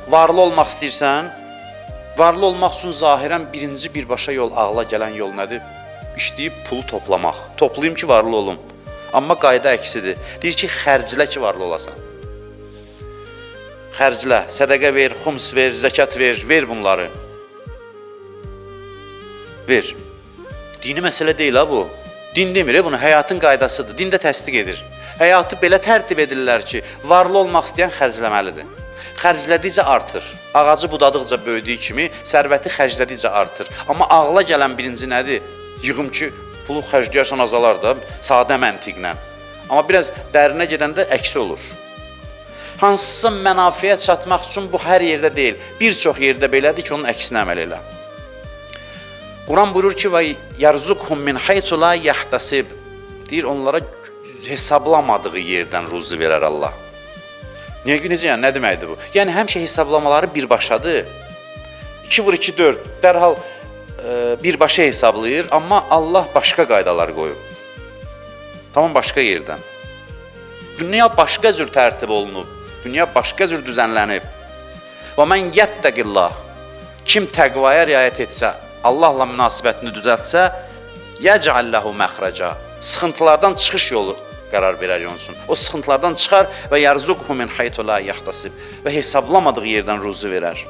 Varlı olmaq istəyirsən? Varlı olmaq üçün zahirən birinci birbaşa yol, ağla gələn yol nədir? İşləyib pulu toplamaq. Toplayım ki, varlı olum. Amma qayda əksidir. Deyir ki, xərclə ki, varlı olasan. Xərclə, sədəqə ver, xums ver, zəkat ver, ver bunları. Ver. Dini məsələ deyil ha bu. Din demir, bunu həyatın qaydasıdır. Din də təsdiq edir. Həyatı belə tərtib edirlər ki, varlı olmaq istəyən xərcləməlidir. Xərclədikcə artır. Ağacı budadıqca böyüdüyü kimi sərvəti xərclədikcə artır. Amma ağla gələn birinci nədir? Yığım ki, pulu xərcləyərsən azalar da, sadə məntiqlə. Amma biraz dərinə gedəndə əksi olur. Hansısa mənafiyə çatmaq üçün bu hər yerdə deyil, bir çox yerdə belədir ki, onun əksinə əməl elə. Quran buyurur ki, və yarzuqhum min haythu la yahtasib. Deyir onlara hesablamadığı yerdən ruzi verər Allah. Niyə ki, necə yəni, nə deməkdir bu? Yəni həmişə hesablamaları birbaşadır. 2 vur 2 4 dərhal birbaşa hesablayır, amma Allah başqa qaydalar qoyub. Tamam başqa yerdən. Dünya başqa cür tərtib olunub. Dünya başqa cür düzənlənib. Və mən yettəqillah. Kim təqvaya riayət etsə, Allahla münasibətini düzəltsə, yec'al lehu məxrəca. Sıxıntılardan çıxış yolu qərar verər onun üçün. O sıxıntılardan çıxar və yarzuqhu min haythu la yahtasib və hesablamadığı yerdən ruzi verər.